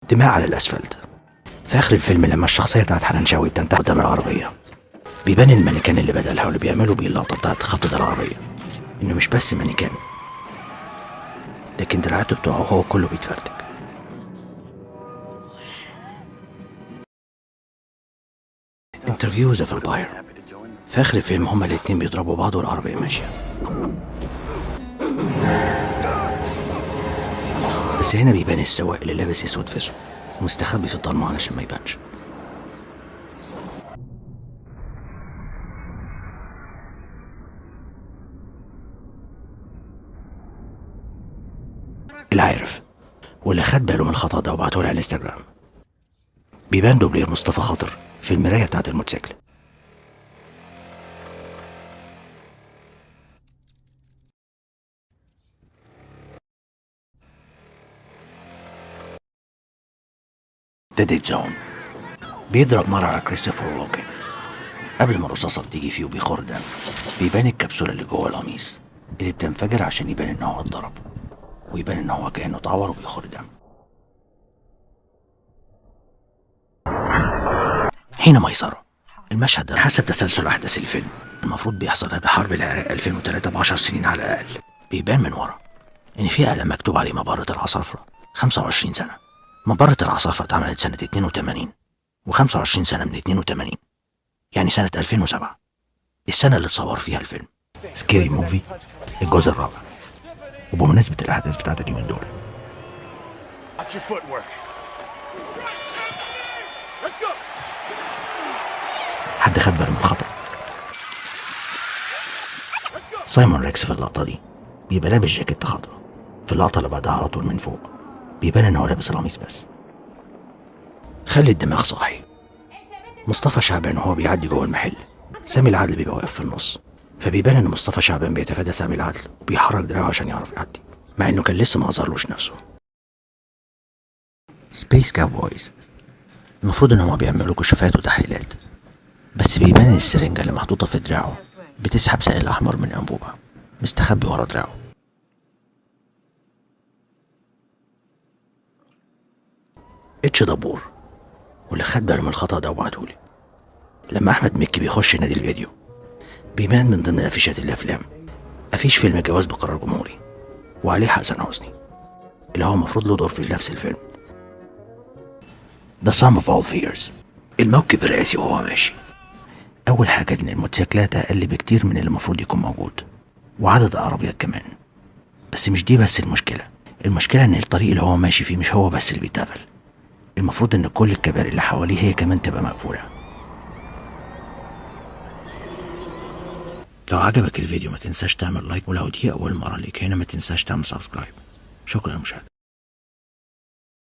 دماء على الأسفلت. في آخر الفيلم لما الشخصية بتاعت حنان شوقي بتنتحر قدام العربية، بيبان المانيكان اللي بدلها واللي بيعملوا بيه اللقطة بتاعت خبطة العربية إنه مش بس مانيكان، لكن دراعاته بتوعه هو كله بيتفرتك. Interview with the Vampire. في آخر الفيلم هما الاتنين بيضربوا بعض والعربية ماشية، بس هنا بيبان السواق اللي لابس اسود في اسود ومستخبي في الضلمة علشان ما يبانش. العارف واللي خد باله من الخطأ ده وبعته لي على الانستجرام، بيبان دوبلير مصطفى خاطر في المراية بتاعت الموتوسيكل. The Dead Zone. بيضرب نار على كريستوفر ووكن قبل ما الرصاصة بتيجي فيه وبيخر دم. بيبان الكبسولة اللي جوه القميص اللي بتنفجر عشان يبان ان هو اتضرب، ويبان ان هو كأنه اتعور وبيخر دم. حين ميسرة. المشهد ده حسب تسلسل أحداث الفيلم المفروض بيحصل قبل حرب العراق 2003 ب10 سنين على الأقل. بيبان من ورا إن في قلم مكتوب عليه مبرة العصافرة 25 سنة. مبرة العصافرة اتعملت سنة 82، و25 سنة من 82 يعني سنة 2007، السنة اللي اتصور فيها الفيلم Scary Movie الجزء الرابع. وبمناسبة الأحداث بتاعت اليومين دول، حد خد باله من الخطأ؟ سايمون ريكس في اللقطة دي بيبقى لابس جاكيت خضرا. في اللقطة اللي بعدها على طول من فوق بيبان ان هو لابس القميص بس. خلي الدماغ صاحي. مصطفى شعبان وهو بيعدي جوه المحل، سامي العدل بيبقى واقف في النص، فبيبان ان مصطفى شعبان بيتفادى سامي العدل وبيحرك دراعه عشان يعرف يعدي، مع انه كان لسه ما اظهرلوش نفسه. Space Cowboys المفروض ان هما بيعملوا كشوفات وتحليلات، بس بيبان ان السرنجة اللي محطوطة في دراعه بتسحب سائل احمر من انبوبة مستخبي ورا دراعه. اتش دبور واللي خد باله من الخطأ ده وبعتهولي. لما احمد مكي بيخش نادي الفيديو بيبان من ضمن افيشات الافلام افيش فيلم جواز بقرار جمهوري وعليه حسن حسني اللي هو المفروض له دور في نفس الفيلم. The Sum of All Fears. الموكب الرئاسي وهو ماشي. أول حاجة إن الموتوسيكلات أقل بكتير من اللي المفروض يكون موجود، وعدد العربيات كمان. بس مش دي بس المشكلة، المشكلة إن الطريق اللي هو ماشي فيه مش هو بس اللي بيتقفل، المفروض إن كل الكباري اللي حواليه هي كمان تبقى مقفولة. لو عجبك الفيديو ما تنساش تعمل like، ولو دي أول مرة ليك هنا ما تنساش تعمل subscribe. شكرا للمشاهدة.